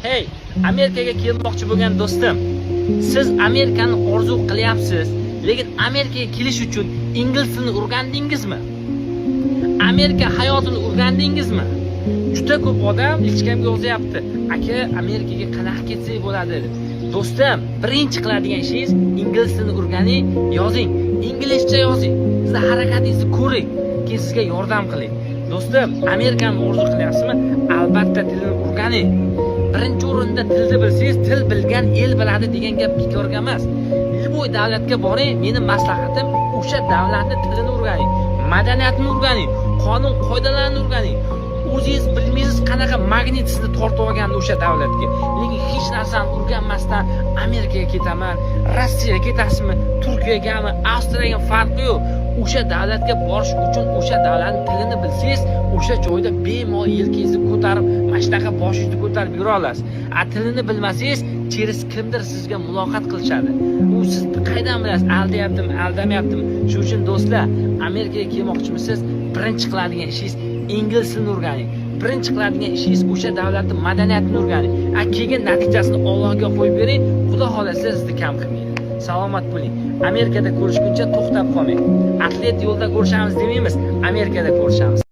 Hey, Amerikaga kelmoqchi bo'lgan do'stim, siz Amerikani orzu qilyapsiz, lekin Amerikaga kelish uchun ingliz tilini o'rgandingizmi? Amerika hayotini o'rgandingizmi? Juda ko'p odam личка mga yozyapti: "Aka, Amerikaga qanaqa ketsak bo'ladi?" deb. Do'stim, birinchi qiladigan ishingiz ingliz tilini o'rganing, yozing, inglizcha yozing. Sizni harakatingizni ko'ring, keyin sizga yordam qiling. Do'stim, Amerikani orzu qilyapsizmi? Albatta tilini o'rganing. Birinchi o'rinda tilni bilsangiz, "Til bilgan el biladi" degan gap bekorga emas. Любой davlatga boring, meni maslahatim, o'sha davlatni tilini o'rganing, madaniyatini o'rganing, qonun qoidalarini o'rganing. O'zingiz bilmaysiz, qanaqa magnit sizni tortib olganini o'sha davlatga. Lekin hech narsani o'rganmasdan Amerikaga ketaman, Rossiyaga ketasizmi, Turkiyagami, Avstriyaga, farqi yo'q. O'sha davlatga borish uchun o'sha davlatning tilini bilsangiz, o'sha joyda bemalol yelkangizni ko'tarib, mana shunaqa boshingizni ko'tarib yura olasiz. A tilini bilmasangiz, через kimdir sizga muloqot qilishadi. U siz qaydan bilasiz, aldayaptimi, aldamayaptimi? Shuning uchun, do'stlar, Amerikaga kelmoqchimisiz? Birinchi qiladigan ishingiz ingliz tilini o'rganing. Birinchi qiladigan ishingiz o'sha davlatning madaniyatini o'rganing. A keyin natijasini Allohga qo'yib bering, Xudo xohlasa, sizni kam qilmaydi. Salomat bo'ling. Amerikada ko'rishguncha to'xtab qolmang. Atlet yo'lda ko'rishamiz demaymiz, Amerikada ko'rishamiz.